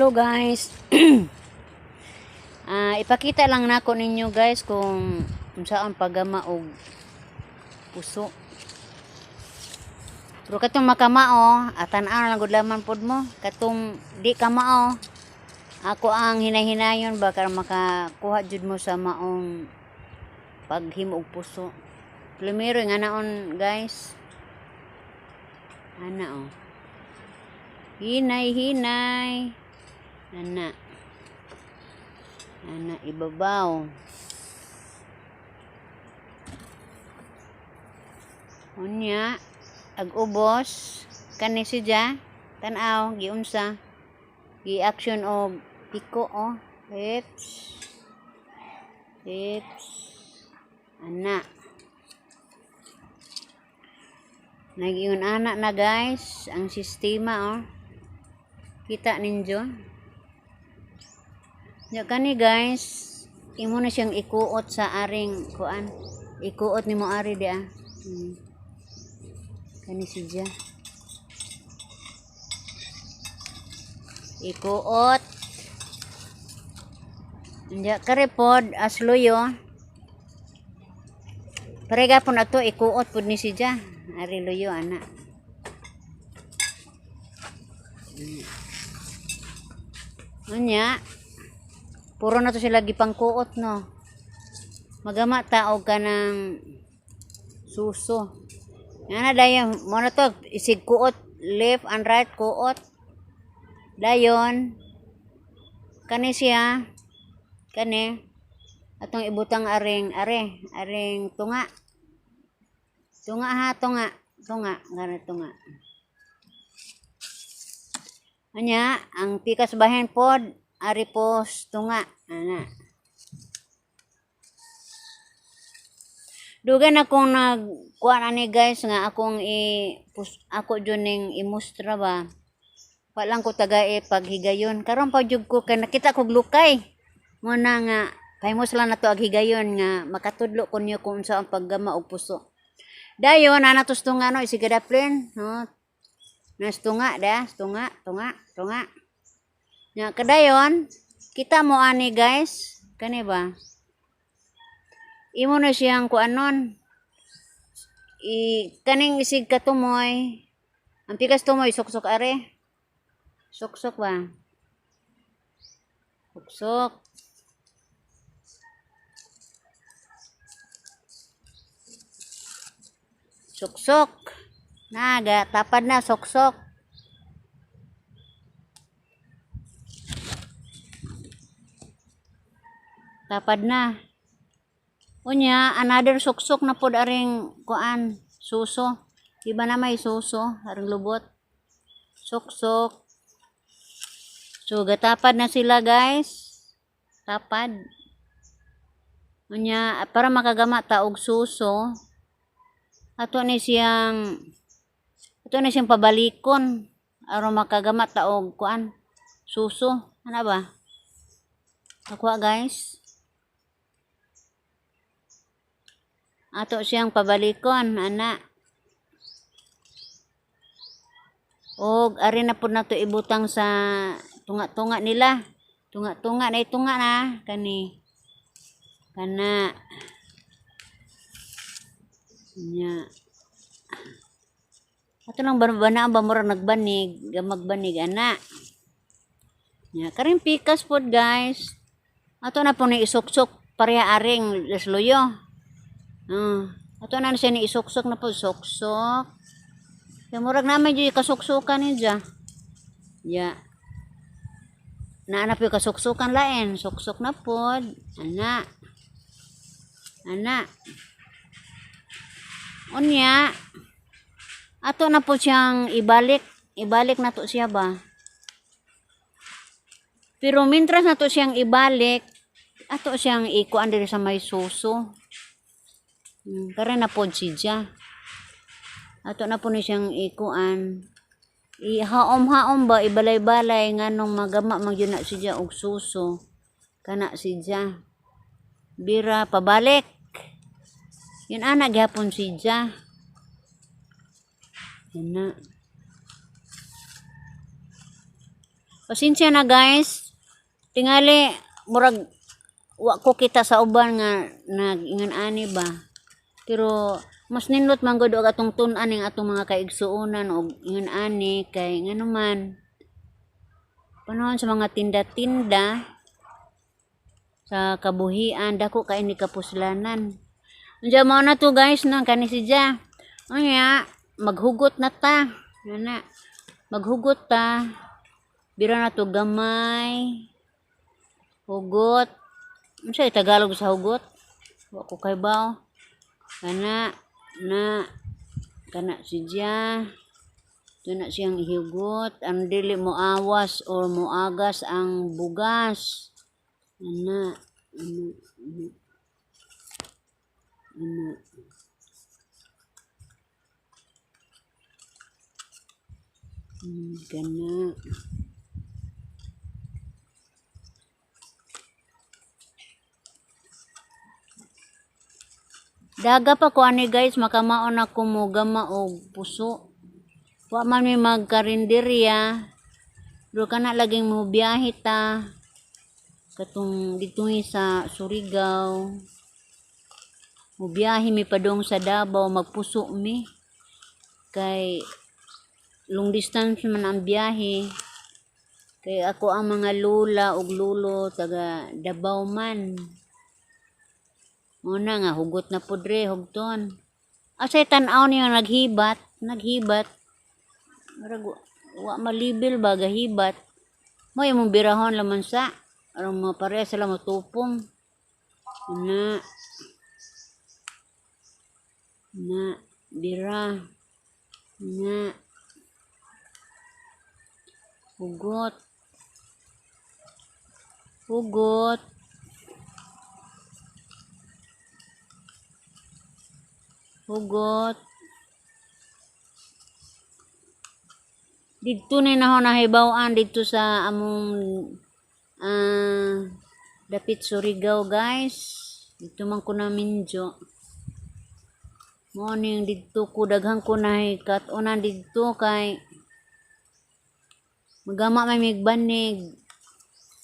Hello guys. Ipakita lang nako ninyo, guys, kung unsaon paggama og puso. Pero katong makamao, atan-aw lang gud laman pod mo. Katong di kamao, ako ang hinay-hinayon ba karon makakuha jud mo sa maong paghimo og puso. Primero nga naon, guys. Ana oh. Hinay hinay. Ana. Ana ibabaw. Unya ag ubos kani siya, tan-aw giunsa gi-action og piko oh. Hips. Hips. Ana. Nag-ingon ana na, guys, ang sistema oh. Kita ninyo. Nya kani, guys, imo na siyang ikuot sa aring kuan. Ikuot nimo ari di ah. Kani siya. Ikuot. Nya kare pod asloyo. Parega po na to, ikuot pod ni siya. Ari luyo ana. Unya, puro na to sila gipangkuot no. Magama ta og kanang suso. Nga na dayon, mo na to isig kuot left and right kuot. Dayon kani siya, kani atong ibutang aring are, aring tunga. Tunga ha, tunga, tunga, gana tunga. Anya, ang pikas bahin pod ari pos tunga ana. Dugan akong nagkuan ani, guys, nga akong i pus, ako jud ning imustra ba. Pa lang ko tagae paghigayon. Karon pa jud ko kay nakita kog lukay. Mo na nga pahimos lang nato ag higayon nga makatudlo ko niyo kung unsa ang paggama og puso. Dayon ana tos tunga no isigadaplin no. Nas tunga da, tunga, tunga, tunga. Nya kadayon, kita mo ani, guys, kani ba? Imo na siyang kuanon. I kaning isig katumoy. Ang pikas tumoy suksok are. Suksok ba? Suksok. Suksok. Naga, tapad na suksok. Tapad na. Unya, another suksok na pod aring kuan, suso. Iba na may suso, aring lubot. Suksok. So, gatapad na sila, guys. Tapad. Unya, para makagama ta og suso, ato ni siyang pabalikon aron makagama ta og kuan, suso. Ana ba? Nakuha, guys. Ato siyang pabalikon, ana. Og ari na pud nato ibutang sa tunga-tunga nila. Tunga-tunga na itunga na kani. Kana. Nya. Ato lang bana ba mura nagbanig, gamagbanig ana. Nya karing pikas pod, guys. Ato na po ni isuksok pareha aring lesloyo. Ato na siya ni isuksok na po, suksok. Kaya murag naman dyan kasuksukan niya. Ya. Naanap yung kasuksukan lain. Suksok na pod. Ana. Ana. Unya. Ato na po siyang ibalik. Ibalik na to siya ba? Pero mintras na to siyang ibalik, ato siyang ikuan diri sa may suso. Kare na pod siya. Ato na po ni siyang ikuan. Ihaom-haom ba, ibalay-balay nganong magama man gyud na siya og suso. Kana siya. Bira pabalik. Yun ana gihapon siya. Yan na. Pasensya na, guys. Tingali murag wa ko kita sa uban nga nag-ingon ani ba. Pero mas nindot man gud og atong tun-an ning atong mga kaigsuonan og ingon ani kay nganuman panahon sa mga tinda-tinda sa kabuhian, dako kay ni kapuslanan. Unsa mao na to, guys, no? Kani si Ja. Unya maghugot na ta. Ana, maghugot ta. Bira na to gamay. Hugot. Unsa Tagalog sa hugot? Wa ko kaybaw. Kana na kana si Ja. Ito na siyang ihugot. Ang dili mo awas or moagas ang bugas. Ana, ana, ana, ana. Kana. Daga pa ko ani, guys, makamaon ako mo gama og puso. Wa man mi magkarinderya. Pero kana laging mo biyahe ta katong didto sa Surigao. Mo biyahe mi padung sa Davao, magpuso mi. Kay long distance man ang biyahe. Kay ako ang mga lola ug lolo taga Davao man. Muna nga hugot na pudre hugton. Asay tan-aw niyo naghibat, naghibat. Murag wa malibil ba gahibat. Mo imong birahon laman sa aron mo pareha sila motupong. Na na bira na hugot, hugot, hugot. Didto ni nako nahibaw-an didto sa among dapit Surigao, guys. Didto man ko namindyo. Mao ning didto ko daghan ko nahikat-onan didto kay magama may mig banig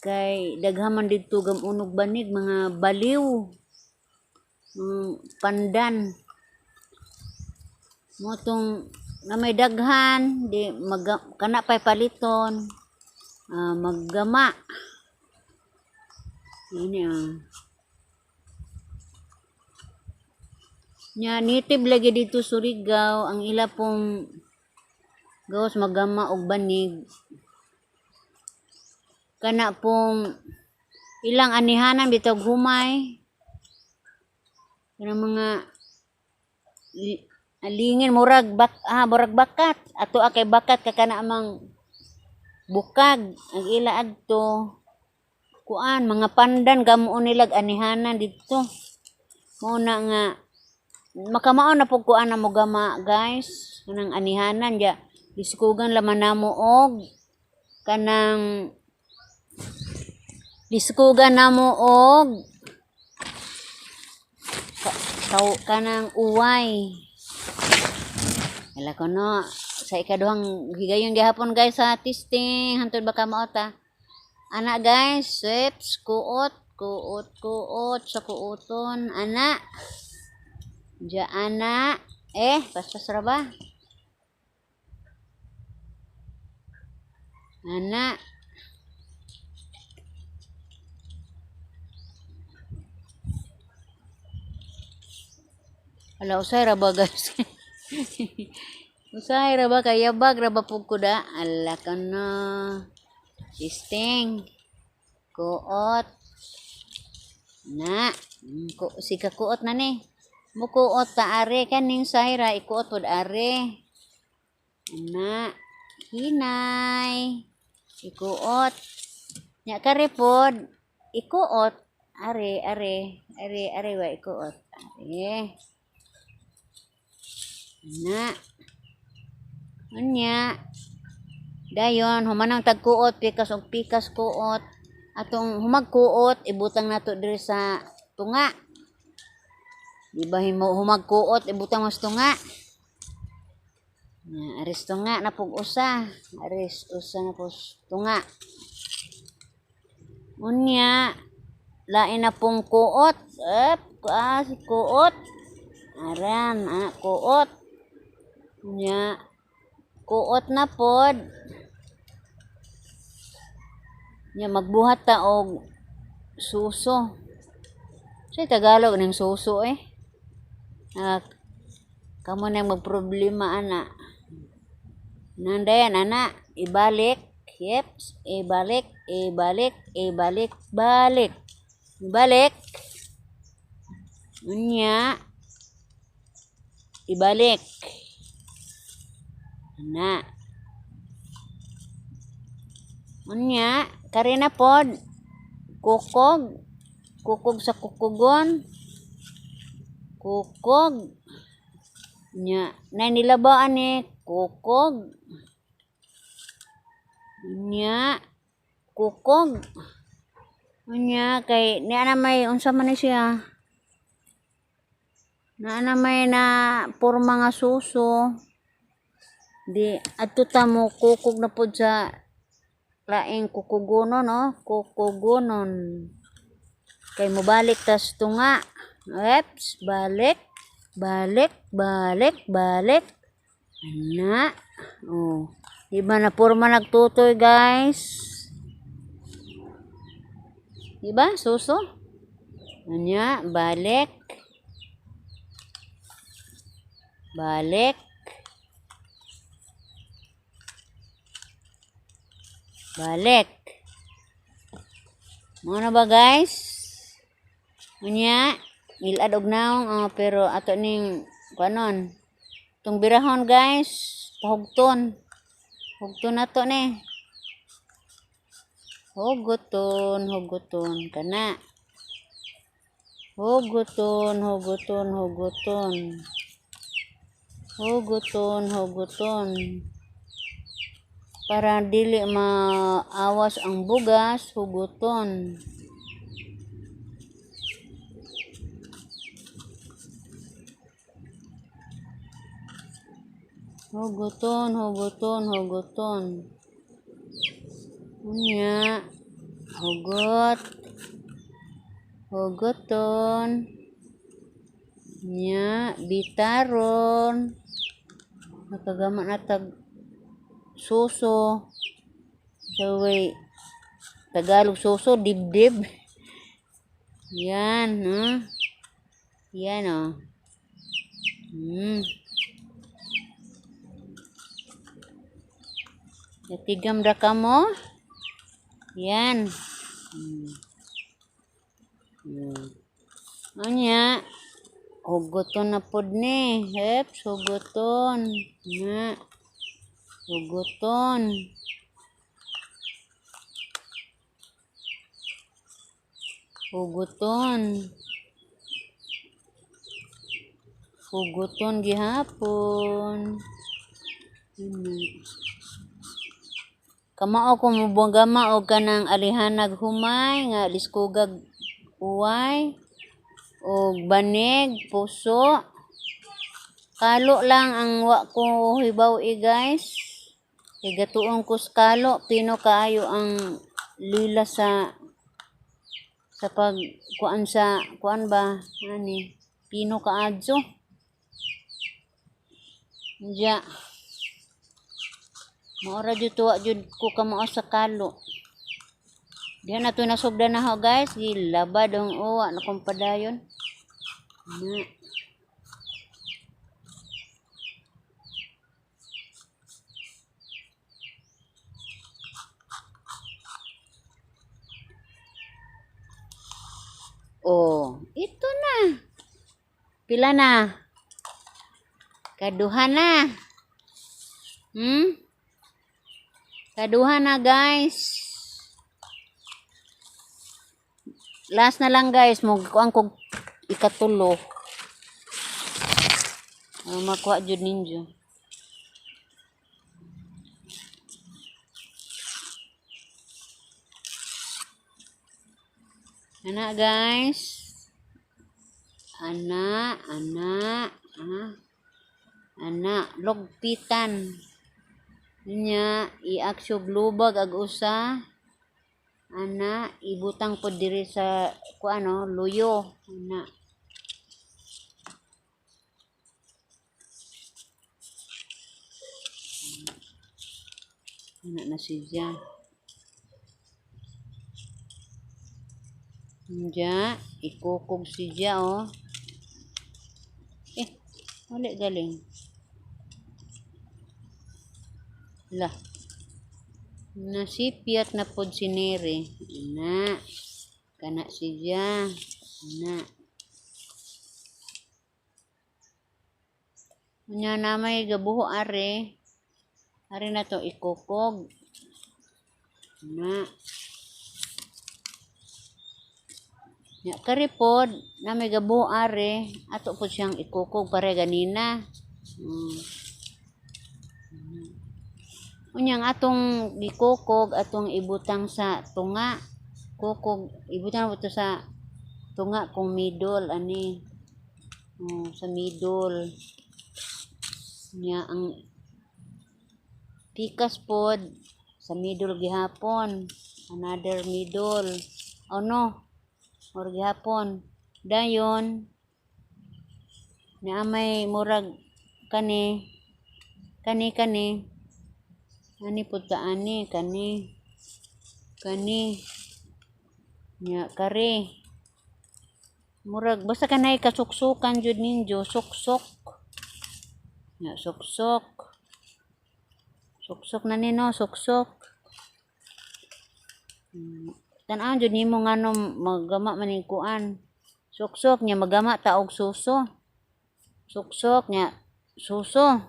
kay daghan man didto gamunog banig, mga baliw, mga pandan. Mo tong na may daghan di mag kana pay paliton, maggama. Ini ah. Nya native lagi dito Surigao ang ila pong gawas magama og banig. Kana pong ilang anihanan bitaw humay. Kanang mga alingin murag bak ah, murag bakat. Ato kay bakat ka kana amang bukag ang ila adto kuan mga pandan gamuon nilag anihanan didto. Mao na nga makamao na pud kuan na mogama, guys, kanang anihanan ja liskugan laman namo og kanang liskugan namo og kanang uway. Hala ko no, sa ikaduhang higayon gihapon, guys, sa testing hantod baka maota. Ana, guys, sweeps, kuot, kuot, kuot sa kuoton. Ana. Diya ana. Eh, paspas ra ba? Ana. Hala, usay ra ba, guys? Usay ra ba kay yabag ra ba pug ko da? Ala ka na. Testing. Kuot. Na. Ko, sika kuot na ni. Mukuot ta are kaning sayra ikuot pod are. Na. Hinay. Ikuot. Nya kare pod ikuot. Are, are, are, are wa ikuot. Are. Na. Unya. Dayon humanang tagkuot, pikas og pikas kuot. Atong humagkuot ibutang nato diri sa tunga. Di ba himo humagkuot ibutang mas tunga. Nya, aris tunga na pug usa. Aris usa na pug tunga. Unya, lain na pong kuot. Ep, ah, kuot. Aran, ah, kuot. Unya, kuot na pod. Nya, magbuhat ta og suso. Sa Tagalog ning suso eh. Ah, kamo nang magproblema ana. Nandayan ana, ibalik. Yep, ibalik, ibalik, ibalik, balik. Ibalik. Unya, ibalik. Ana. Unya, kari na pod. Kukog. Kukog sa kukugon. Kukog. Nya, nay nilabaan ni kukog. Nya, kukog. Unya, kay niya na may unsa man ni siya. Naa na may na porma nga suso. Di adto ta mo kukog na pod sa laing kukugonon, no? Kukugonon. Kay mobalik tas tunga. Eps, balik, balik, balik, balik. Ana. Oh. Di ba na porma nagtutoy, guys? Di ba? Suso? Anya, balik. Balik. Balik. Mao na ba, guys? Unya, ngilad og naong, oh, pero ato ning kuanon. Tung birahon, guys, pahugton. Hugton na to ni. Huguton, huguton kana. Huguton, huguton, huguton. Huguton, huguton. Para dili maawas ang bugas, huguton. Huguton, huguton, huguton. Unya, hugot. Huguton. Nya, bitaron. Nakagama na tag suso. Sa way, Tagalog suso, dibdib. Yan, ha? Yan, oh. Natigam ra ka mo? Yan. Anya, hugoton na pod ni. Heps, hugoton. Na. Hugoton. Hugoton. Hugoton gihapon. Ano. Kamao ko mobugama og kanang alihanag humay nga liskugag uway og banig puso. Kalo lang ang wa ko hibaw i, guys. Kay gatuon ko sa kalo, pino kaayo ang lila sa pag kuan sa kuan ba ani pino kaadyo. Diya. Maora jud tuwa jud ko kamao sa kalo. Diha na to nasugdan na ho, guys. Gilabad ang uwa na kong padayon. Na. Oh, ito na. Pila na? Kaduha na. Kaduha na, guys. Last na lang, guys, mo kuan kog ikatulo. Ang makuha jud ninyo. Ana, guys. Ana, ana, ah. Ana, lugpitan. Nya i-aksyo lubag ag usa. Ana, ibutang pod diri sa kuano, luyo. Ana. Ana na siya. Diya, ikukog siya, oh. Eh, wala galing. La. Nasipyat na pod si Neri. Ana. Kana siya. Ana. Unya na may gabuho are. Are na to ikukog. Na. Nya kari pod na may gabuho are, ato pod siyang ikukog pare ganina. Unya ang atong gikukog, atong ibutang sa tunga. Kukog, ibutang na to sa tunga kung middle ani. Oh, sa middle. Nya ang pikas pod sa middle gihapon. Another middle. Oh no. Or gihapon. Dayon na may murag kani kani kani ani pud ta ani kani kani nya kare murag basta kanay kasuksukan jud ninyo, suksok nya, suksok, suksok na nino, suksok. Tan-awon jud nimo nganong magama man ning kuan. Suksok nya magama ta og suso. Suksok nya suso.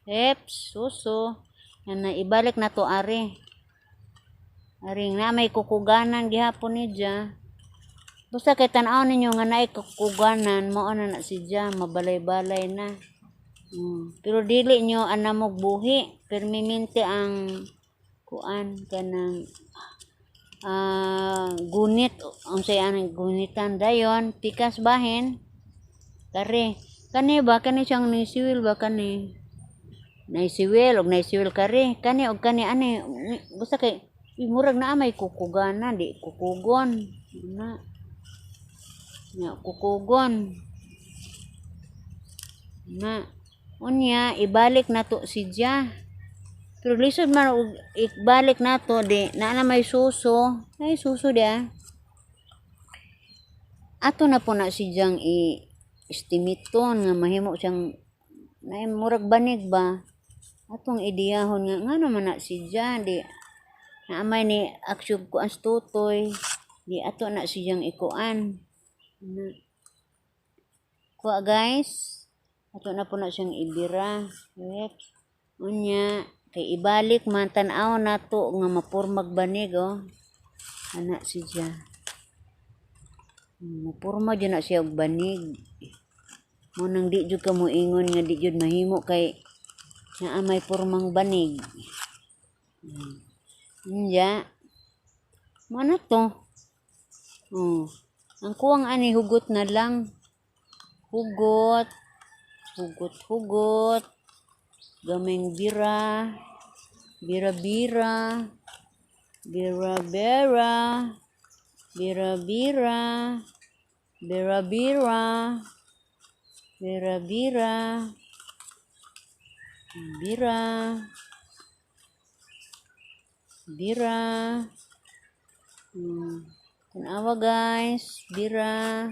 Eps, suso. Yan na ibalik na to ari. Ari na may kukuganan gihapon ni dya. Basta kay tan-aw ninyo nga naay kukuganan, mao na na si dya, mabalay-balay na. Pero dili nyo anamog buhi, permimente ang kuan kanang gunit, unsay anang gunitan dayon, pikas bahin. Kare, kani ba kani siyang nisiwil ba kani? Naisiwil og naisiwil kare, kani og kani ani basta kay murag naa may kukuganan, di kukugon. Na. Nya kukugon. Na. Unya ibalik nato si Dya. Pero lisod man og ibalik nato di naa na may suso. Ay suso di ah. Ato na po na si Dyang i-estimaton nga mahimo siyang na murag banig ba. Atong ideyahon nga ngano man na si Dya di naamay ni aksyon ko ang tutoy di ato na siyang ikuan. Na. Kuha guys, ato na po na siyang ibira. Yep. Unya kay ibalik man tan-aw nato nga mapurmag banig oh. Ana si Dya. Mapurma jud na siya og banig. Mo nang di jud ka moingon nga di jud mahimo kay naa may purmang banig. Unya. Mo na to. Oh. Ang kuwang ani hugot na lang. Hugot. Hugot, hugot. Gameng bira. Bira, bira. Bira, bira. Bira, bira. Bira, bira. Bira, bira. Bira. Bira. Tanawa guys, bira.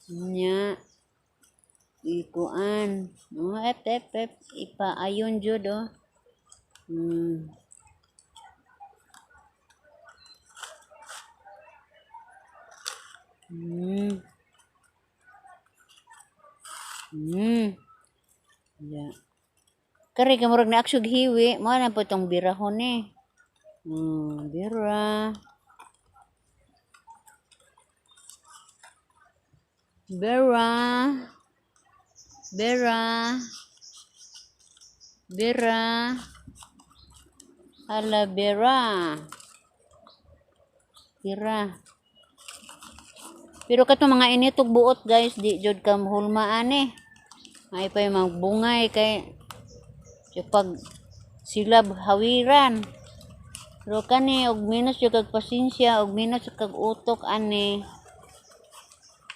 Nya. Ikuan. Oh, ep, ep, ep. Ipaayon jud oh. Ya. Kari ka murag na aksyog hiwi, mo na po itong birahon eh. Bira. Bira. Bira. Bira. Hala, bira. Bira. Pero kato mga initog buot guys, di jud ka hulmaan eh. Ay pa yung magbungay kay pag silab hawiran. Pero kani og minus jud kag pasensya og minus jud kag utok ani.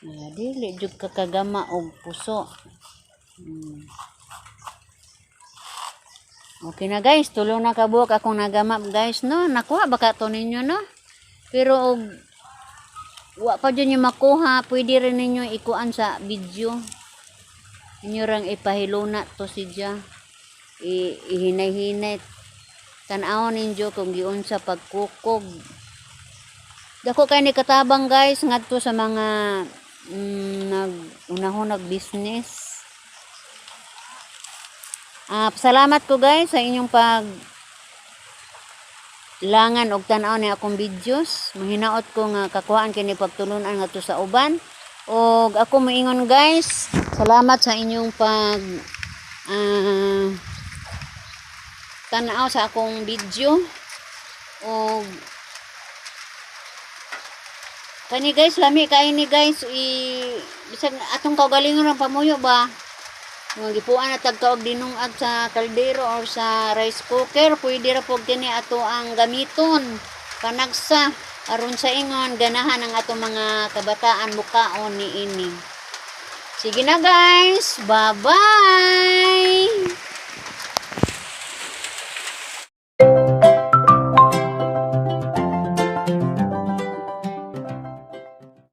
Ah, dili jud ka kagama og puso. Okay na guys, tulo na kabuok akong nagama guys, no. Nakuha ba ka to ninyo, no? Pero og wa pa jud nyo makuha, pwede rin ninyo ikuan sa video. Inyo rang ipahiluna to siya. Ihinay-hinay. Tan-awon ninyo kung giunsa pagkukog. Dako kay ni katabang guys ngadto sa mga nag unahon nag business. Ah, salamat ko guys sa inyong pag langan og tan-aw ni akong videos. Mahinaot ko nga kakuhaan kini pagtulunan ngadto sa uban. Og ako moingon guys, salamat sa inyong pag tan-aw sa akong video. Og kani guys, lami kaayo ni guys, i bisag atong kaugalingon ang pamuyo ba. Nga gipuan na tag kaog dinungag sa kaldero or sa rice cooker, pwede ra pud kini ato ang gamiton panagsa aron sa ingon ganahan ang atong mga kabataan mukaon niini. Sige na guys, bye-bye.